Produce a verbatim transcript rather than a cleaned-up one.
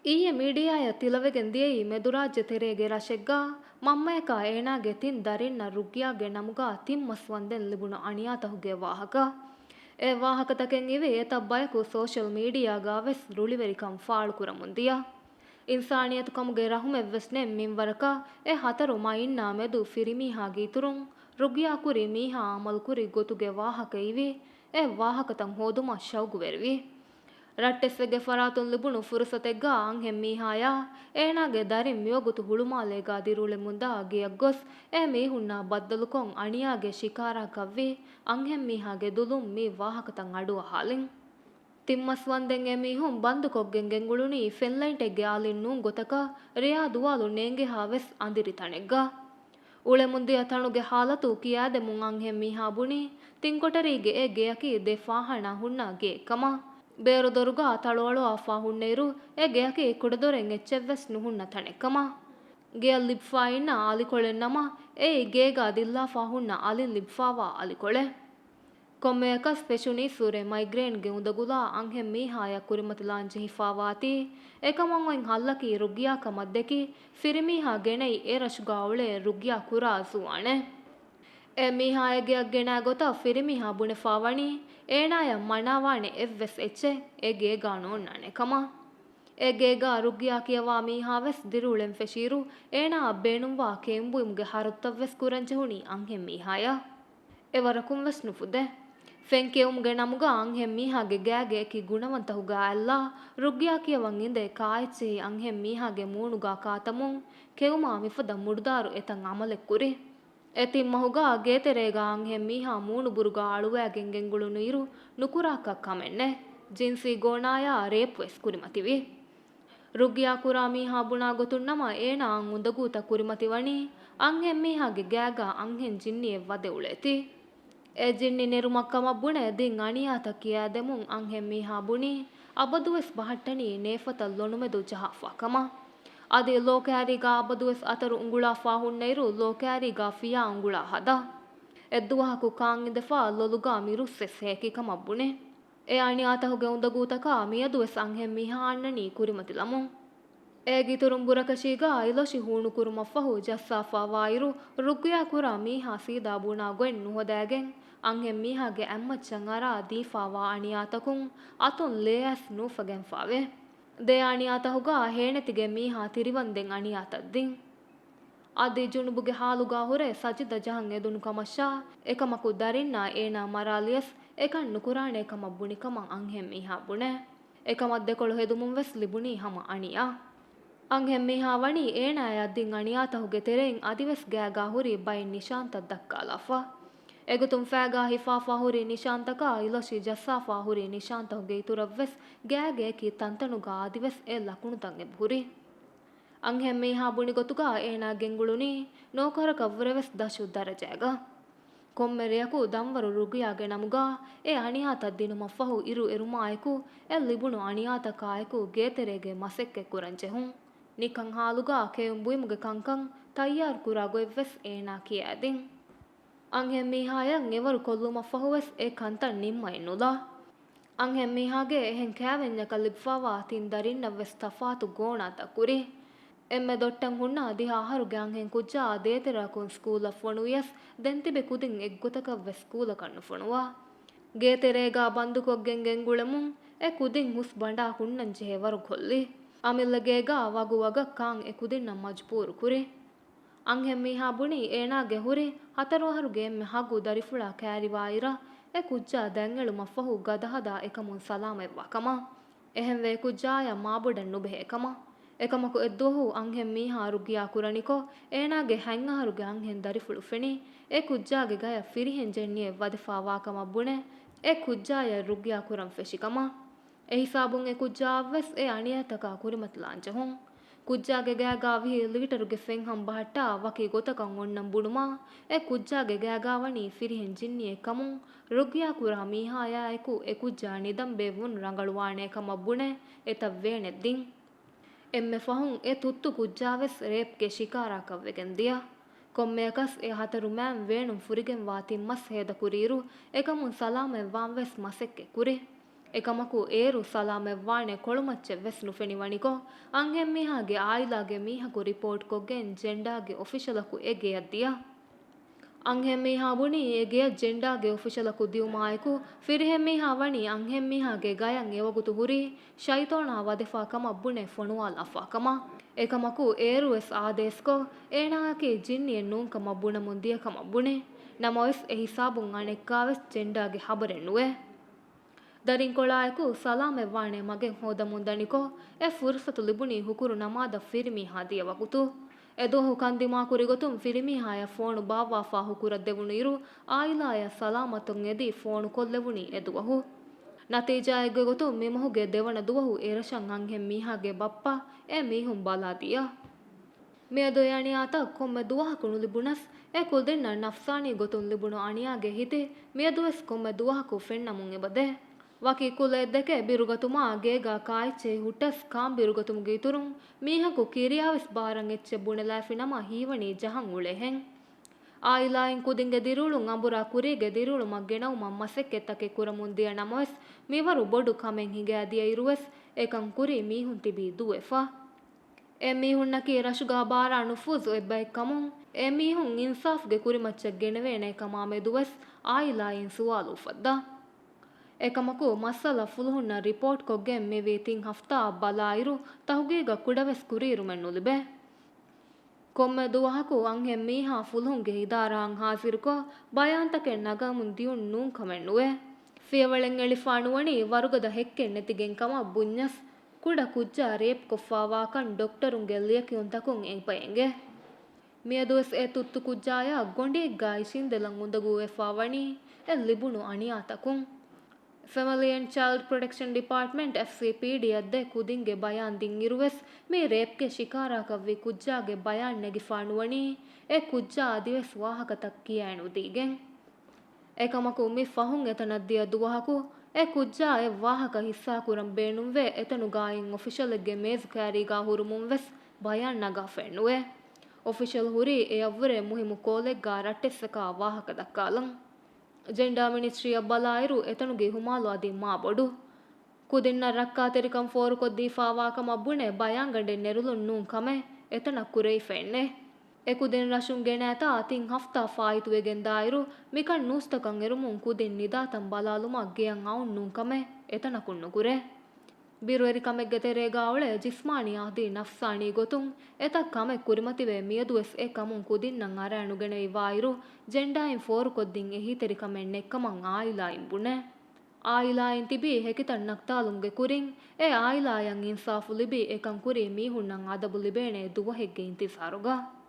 އިއްޔެ މީޑިއާއަށް ތިލަވެގެން ދިޔައީ މެދުރާއްޖެ ތެރޭގެ ރަށެއްގަ މަންމަޔަކާ އޭނާގެ ތިން ދަރިންނަށް ރުގްޔާގެ ނަމުގަ ތިން މަސް ވަންދެން ލިބުނު އަނިޔާތަކުގެ ވާހަކަ. އެ ވާހަކަތަކެއް އިވި އެތައް ބަޔަކު ސޯޝަލް މީޑިއާގަ ވެސް ރުޅިވެރިކަން ފާޅުކުރަމުން ދިޔަ. އިންސާނިއްޔަތުކަމުގެ ރަހުމެއްވެސް ނެތް މިންވަރަކަށް އެ ހަތަރު މައިންނާ މެދު ފިރިމީހާގެ އިތުރުން ރުގްޔާ ކުރި މީހާ އަމަލުކުރި ގޮތުގެ ވާހަކަ އިވި އެ ވާހަކަތައް ހޯދުމަށް ޝައުގުވެރިވި. ރައްޓެއްސެއްގެ ފަރާތުން ލިބުނު ފުރުސަތެއްގަ އަންހެން މީހާޔާ އޭނާގެ ދަރިން މިވަގުތު ހުޅުމާލޭގަ ދިރިއުޅެމުންދާ ގެޔަށް ގޮސް އެ މީހުންނާ ބައްދަލުކޮށް އަނިޔާގެ ޝިކާރަކަށްވި އަންހެން މީހާގެ ދުލުން މި ވާހަކަތައް އަޑުއަހާލިން. ތިން މަސް ވަންދެން އެ މީހުން ބަންދުކޮށްގެން ގެންގުޅުނީ ފެންލައިޓެއްގެ އަލިން ނޫން ގޮތަކަށް ރެޔާ ދުވާލު ނޭނގޭހާ ވެސް އަނދިރި ތަނެއްގަ. އުޅެމުންދިޔަ ތަނުގެ ހާލަތު ކިޔާދެމުން އަންހެން މީހާ ބުނީ، ތިން ކޮޓަރީގެ އެ ގެޔަކީ ދެ ފާހާނާ ހުންނަ ގެއެއް ކަމަށް. ބޭރު ދޮރުގަ ތަޅުއަޅުވާފާ ހުންނައިރު، އެ ގެޔަކީ ކުޑަދޮރެއް އެއްޗެއްވެސް ނުހުންނަ ތަނެއް ކަމަށް. ގެޔަށް ލިބިފާ އިންނަ އަލިކޮޅެއް ނަމަ، އެއީ ގޭގަ ދިއްލާފާ ހުންނަ އަލިން ލިބިފާވާ އަލިކޮޅެއް. ކޮންމެއަކަސް ފެށުނީ ސޫރޭ މައިގްރޭންގެ އުނދަގުލާ އަންހެން މީހާޔަށް ކުރިމަތިލާން ޖެހިފާވާތީ، އެކަމަށް އޮތް ހައްލަކީ ރުގްޔާ ކަމަށް ދެކި، ފިރިމީހާ ގެނައި އެ ރަށުގަ އުޅޭ ރުގްޔާ ކުރާ ޒުވާނެއް. އެ މީހާ އެ ގެޔަށް ގެނައި ގޮތަށް ފިރިމީހާ ބުނެފާވަނީ، އޭނާޔަށް މަނާވާނެ އެއްވެސް އެއްޗެއް އެ ގޭގަ ނޯންނާނެ ކަމަށް. އެ ގޭގަ ރުގްޔާ ކިޔަވާ މީހާވެސް ދިރިއުޅެން ފެށިއިރު، އޭނާއަށް ބޭނުންވާ ކެއުންބުއިމުގެ ހަރަދުތައްވެސް ކުރަންޖެހުނީ އަންހެން މީހާޔަށް. އެވަރަކުންވެސް ނުފުދޭ. ފެންކެއުމުގެ ނަމުގަ އަންހެން މީހާގެ ގާގެ އެކި ގުނަވަންތަހުގަ އަތްލާ، ރުގްޔާ ކިޔަވަން އިނދެ ކާއެއްޗެހި އަންހެން މީހާގެ މޫނުގަ ކާތަމުން ކެއުމާ މިފަދަ މުޑުދާރު އެތަން އަމަލެއް ކުރި. އެ ތިން މަހުގަ ގޭތެރޭގަ އަންހެން މީހާ މޫނުބުރުގަ އަޅުވައިގެން ގެންގުޅުނުއިރު ނުކުރާކަށް ކަމެއް ނެތް. ޖިންސީ ގޯނާޔާ ރޭޕްވެސް ކުރިމަތިވި. ރުގްޔާ ކުރާ މީހާ ބުނާ ގޮތުން ނަމަ އޭނާއަށް އުނދަގޫތައް ކުރިމަތިވަނީ އަންހެން މީހާގެ ގާގަ އަންހެން ޖިންނިއެއް ވަދެ އުޅޭތީ. އެ ޖިންނި ނެރުމަށް ކަމަށް ބުނެ ދިން އަނިޔާތައް ކިޔާދެމުން އަންހެން މީހާ ބުނީ އަބަދުވެސް ބަހައްޓަނީ ނޭފަތައް ލޮނުމެދު ޖަހާފާ ކަމަށް. އަދި ލޯކައިރީގަ އަބަދުވެސް އަތަރު އުނގުޅާފާ ހުންނައިރު ލޯކައިރީގަ ފިޔާ އުނގުޅާ ހަދާ. އެއްދުވަހަކު ކާން އިނދެފާ ލޮލުގަ މިރުސްވެސް ހޭކި ކަމަށް ބުނޭ. އެ އަނިޔާތަހުގެ އުނދަގޫތަކާ މިއަދުވެސް އަންހެން މީހާ އަންނަނީ ކުރިމަތިލަމުން. އޭގެ އިތުރުން ބުރަކަށީގަ އިލޮށި ހޫނުކުރުމަށްފަހު ޖައްސާފާވާއިރު، ރުގްޔާ ކުރާ މީހާ ސީދާ ބުނާ ގޮތް ނުހޯދައިގެން، އަންހެން މީހާގެ އަތްމައްޗަށް އަރާ ދީފާވާ އަނިޔާތަކުން އަތުން ލޭއަސް ނޫފަގެންފާވޭ. ދެ އަނިޔާތަހުގަ ހޭނެތިގެ މީހާ ތިރިވަންދެން އަނިޔާތައް ދިން. އަދި ޖުނުބުގެ ހާލުގަ ހުރެ ސަޖިދަ ޖަހަން އެދުނު ކަމަށާ، އެކަމަކު ދަރިންނާ އޭނާ މަރާލިޔަސް އެކަން ނުކުރާނޭ ކަމަށް ބުނި ކަމަށް އަންހެން މީހާ ބުނޭ. އެކަމަށް ދެކޮޅު ހެދުމުން ވެސް ލިބުނީ ހަމަ އަނިޔާ. އަންހެން މީހާ ވަނީ އޭނާޔާ ދިން އަނިޔާތަހުގެ ތެރެއިން އަދިވެސް ގާގާ ހުރި ބައެއް ނިޝާންތައް ދައްކާލާފަ. އެގޮތުން ފައިގާ ހިފާފާ ހުރި ނިޝާންތަކާ އިލޮށި ޖައްސާފާ ހުރި ނިޝާންތަހުގެ އިތުރަށްވެސް ގާގެ އެކި ތަންތަނުގަ އަދިވެސް އެ ލަކުނުތައް އެބަހުރި. އަންހެން މީހާ ބުނި ގޮތުގަ އޭނާ ގެންގުޅުނީ ނޯކަރަކަށްވުރެވެސް ދަށު ދަރަޖައިގަ. ކޮންމެ ރެޔަކު ދަންވަރު ރުގިޔާގެ ނަމުގަ އެ އަނިޔާތައް ދިނުމަށްފަހު އިރު އެރުމާއެކު އެ ލިބުނު އަނިޔާތަކާއެކު ގޭތެރޭގެ މަސައްކަތް ކުރަން ޖެހުން. ނިކަން ހާލުގަ ކެއުން ބުއިމުގެ ކަންކަން ތައްޔާރު ކުރާ ގޮތްވެސް އޭނާ ކިޔައިދިން. އަންހެން މީހާޔަށް އެވަރު ކޮށްލުމަށްފަހުވެސް އެ ކަންތައް ނިންމައެއް ނުލާ. އަންހެން މީހާގެ އެހެން ކައިވެންޏަކަށް ލިބިފާވާ ތިން ދަރިންނަށްވެސް ތަފާތު ގޯނާތައް ކުރި. އެންމެ ދޮށްޓަށް ހުންނަ ދިހަ އަހަރުގެ އަންހެން ކުއްޖާ ދޭތެރެއަކުން ސްކޫލަށް ފޮނުވިޔަސް، ދެންތިބި ކުދިން އެއްގޮތަކަށްވެސް ސްކޫލަކަށް ނުފޮނުވާ. ގޭތެރޭގާ ބަންދުކޮށްގެން ގެންގުޅެމުން އެ ކުދިން ހުސް ބަނޑާ ހުންނަން ޖެހޭ ވަރު ކޮށްލި. އަމިއްލަ ގޭގާ ވަގު ވަގަށް ކާން އެ ކުދިންނަށް މަޖުބޫރު ކުރި. އަންހެން މީހާ ބުނީ އޭނާގެ ހުރި ހަތަރު އަހަރުގެ އެންމެ ހަގު ދަރިފުޅާ ކައިރިވާއިރަށް އެ ކުއްޖާ ދަތްއެޅުމަށްފަހު ގަދަހަދާ އެކަމުން ސަލާމަތްވާ ކަމަށް. އެހެންވެ އެ ކުއްޖާޔަށް މާބޮޑަށް ނުބެހޭ ކަމަށް. އެކަމަކު އެއްދުވަހު އަންހެން މީހާ ރުގިޔާ ކުރަނިކޮށް އޭނާގެ ހަތް އަހަރުގެ އަންހެން ދަރިފުޅު ފެނި އެ ކުއްޖާގެ ގަޔަށް ފިރިހެން ޖެންނިއެއް ވަދެފާވާ ކަމަށް ބުނެ އެ ކުއްޖާޔަށް ރުގިޔާ ކުރަން ފެށި ކަމަށް. އެހިސާބުން އެ ކުއްޖާއަށްވެސް އެ އަނިޔާތަކާ ކުރިމަތިލާން ޖެހުން. ކުއްޖާގެ ގާގާ ވިހި ލީޓަރުގެ ފެންހަން ބަހައްޓާ ވަކި ގޮތަކަށް އޮންނަން ބުނުމާ، އެ ކުއްޖާގެ ގާގާ ވަނީ ފިރިހެން ޖިންނިއެއް ކަމުން، ރުގިޔާ ކުރާ މީހާޔާއެކު އެ ކުއްޖާ ނިދަން ބޭއްވުން ރަނގަޅުވާނޭ ކަމަށް ބުނެ އެތައް ވޭނެއް ދިން. އެންމެ ފަހުން އެ ތުއްތު ކުއްޖާވެސް ރޭޕްގެ ޝިކާރާކަށްވެގެން ދިޔަ. ކޮންމެއަކަސް އެ ހަތަރު މައިން ވޭނުން ފުރިގެންވާ ތިން މަސް ހޭދަކުރިއިރު، އެކަމުން ސަލާމަތްވާން ވެސް މަސައްކަތް ކުރި. އެކަމަކު އޭރު ސަލާމަތްވާނެ ކޮޅުމައްޗެއް ވެސް ނުފެނިވަނިކޮށް، އަންހެންމީހާގެ އާއިލާގެ މީހަކު ރިޕޯޓްކޮށްގެން ޖެންޑާގެ އޮފިޝަލަކު އެ ގެޔަށް ދިޔަ. އަންހެންމީހާ ބުނީ އެ ގެޔަށް ޖެންޑާގެ އޮފިޝަލަކު ދިޔުމާއެކު، ފިރިހެންމީހާ ވަނީ އަންހެންމީހާގެ ގަޔަށް އެވަގުތު ހުރީ ޝައިޠޯނާ ވަދެފާ ކަމަށް ބުނެ ފޮނުވާލާފާ ކަމަށް. އެކަމަކު އޭރުވެސް އާދޭސްކޮށް، އޭނާއަކީ ޖިންނިއެއް ނޫން ކަމަށް ބުނަމުން ދިޔަ ކަމަށް ބުނޭ. ނަމަވެސް، އެ ހިސާބުން އަނެއްކާވެސް ޖެންޑާގެ ހަބަރެއް ނުވޭ. ދަރިންކޮޅާއެކު ސަލާމަތްވާނެ މަގެއް ހޯދަމުން ދަނިކޮށް، އެ ފުރުސަތު ލިބުނީ ހުކުރު ނަމާދަށް ފިރިމީހާ ދިޔަ ވަގުތު. އެދުވަހު ކަންދިމާކުރި ގޮތުން ފިރިމީހާޔަށް ފޯނު ބާއްވާފާ ހުކުރަށް ދެވުނު އިރު، އާއިލާޔަށް ސަލާމަތުން އެދި ފޯނު ކޮށްލެވުނީ އެދުވަހު. ނަތީޖާއެއްގެ ގޮތުން މިމަހުގެ ދެވަނަ ދުވަހު އެރަށަށް އަންހެން މީހާގެ ބައްޕަ އެ މީހުން ބަލާ ދިޔަ. މިއަދު އެ އަނިޔާތައް ކޮންމެ ދުވަހަކު ނުލިބުނަސް، އެ ކުދިންނަށް ނަފްސާނީ ގޮތުން ލިބުނު އަނިޔާގެ ހިތި މިއަދުވެސް ކޮންމެ ދުވަހަކު ފެންނަމުން އެބަދޭ. ވަކި ކުލައެއް ދެކެ ބިރުގަތުމާ ގޭގާ ކާއެއްޗެހި ހުއްޓަސް ކާން ބިރުގަތުމުގެ އިތުރުން މީހަކު ކިރިޔާވެސް ބާރަށް އެއްޗެއް ބުނެލާފިނަމަ ހީވަނީ ޖަހަން އުޅޭހެން. އާއިލާއިން ކުދިންގެ ދިރިއުޅުން އަނބުރާ ކުރީގެ ދިރިއުޅުމަށް ގެނައުމަށް މަސައްކަތްތަކެއް ކުރަމުން ދިޔަ ނަމަވެސް، މިވަރު ބޮޑު ކަމެއް ހިނގައިދިޔައިރުވެސް އެކަން ކުރީ މީހުން ތިބީ ދުވެފަ. އެ މީހުންނަކީ ރަށުގާ ބާރާ ނުފޫޒު އެއްބައެއްކަމުން، އެ މީހުން އިންސާފްގެ ކުރިމައްޗަށް ގެނެވޭނޭ ކަމާ މެދުވެސް އާއިލާއިން ސުވާލު އުފައްދާ. އެކަމަކު، މައްސަލަ ފުލުހުންނަށް ރިޕޯޓްކޮށްގެން މިވީ ތިން ހަފްތާއަށް ބަލާއިރު، ތަހުގީގަށް ކުޑަވެސް ކުރިއެރުމެއް ނުލިބޭ. ކޮންމެ ދުވަހަކު އަންހެން މީހާ ފުލުހުންގެ އިދާރާއަށް ހާޒިރުކޮށް، ބަޔާންތަކެއް ނަގަމުން ދިޔުން ނޫން ކަމެއް ނުވޭ. ފިޔަވަޅެއް އެޅިފާ ނުވަނީ ވަރުގަދަ ހެއްކެއް ނެތިގެން ކަމަށް ބުންޏަސް، ކުޑަ ކުއްޖާ ރޭޕްކޮށްފާވާކަން ޑޮކްޓަރުންގެ ލިޔެކިޔުންތަކުން އެބަ އެނގޭ. މިއަދުވެސް އެ ތުއްތު ކުއްޖާޔާ ގޮނޑިއެއްގައި ޝިންދެލަށް އުނދަގޫވެފާ ވަނީ އެ ލިބުނު އަނިޔާތަކުން. Family and Child Protection Department, އެފްސީޕީޑީ، އަށް ދޭ ކުދިންގެ ބަޔާން ދިންއިރުވެސް، މި ރޭޕްގެ ޝިކާރާކަށްވި ކުއްޖާގެ ބަޔާން ނެގިފާ ނުވަނީ، އެ ކުއްޖާ އަދިވެސް ވާހަކަތައް ކިޔައިނުދީގެން. އެކަމަކު، މި ފަހުން އެތަނަށް ދިޔަ ދުވަހަކު އެ ކުއްޖާ އެއް ވާހަކަ ހިއްސާކުރަން ބޭނުންވެ، އެތަނުގާއިން އޮފިޝަލެއްގެ މޭޒު ކައިރީގާ ހުރުމުންވެސް ބަޔާން ނަގާފައެއް ނުވޭ. އޮފިޝަލް ހުރީ އެއަށްވުރެ މުހިއްމު ކޯލެއްގާ ރައްޓެއްސަކާ ވާހަކަ ދައްކާލަން. ޖެންޑާ މިނިސްޓްރީއަށް ބަލާއިރު، އެތަނުގެ އިހުމާލު އަދި މާ ބޮޑު. ކުދިންނަށް ރައްކާތެރިކަން ފޯރުކޮށްދީފާވާ ކަމަށް ބުނެ ބަޔާންގަނޑެއް ނެރުލުން ނޫން ކަމެއް އެތަނަށް ކުރެވިފައެއްނެތް. އެކުދިން ރަށުން ގެނައިތާ ތިން ހަފްތާ ފާއިތުވެގެންދާއިރު، މިކަން ނޫސްތަކަށް އެރުމުން ކުދިން ނިދާތަން ބަލާލުމަށް ގެޔަށް އައުން ނޫން ކަމެއް އެތަނަކުން ނުކުރޭ. ބިރުވެރިކަމެއްގެ ތެރޭގާ އުޅޭ ޖިސްމާނީ އަދި ނަފްސާނީ ގޮތުން އެތައް ކަމެއް ކުރިމަތިވެ، މިއަދުވެސް އެ ކަމުން ކުދިންނަށް އަރާނުގެނެވިވާއިރު، ޖެންޑާއިން ފޯރުކޮށްދިން އެހީތެރިކަމެއް ނެތްކަމަށް އާއިލާއިން ބުނޭ. އާއިލާއިން ތިބީ ހެކިތައް ނައްތާލުމުގެ ކުރިން، އެ އާއިލާޔަށް އިންސާފު ލިބި، އެކަން ކުރި މީހުންނަށް އަދަބު ލިބޭނެ ދުވަހެއްގެ އިންތިޒާރުގަ.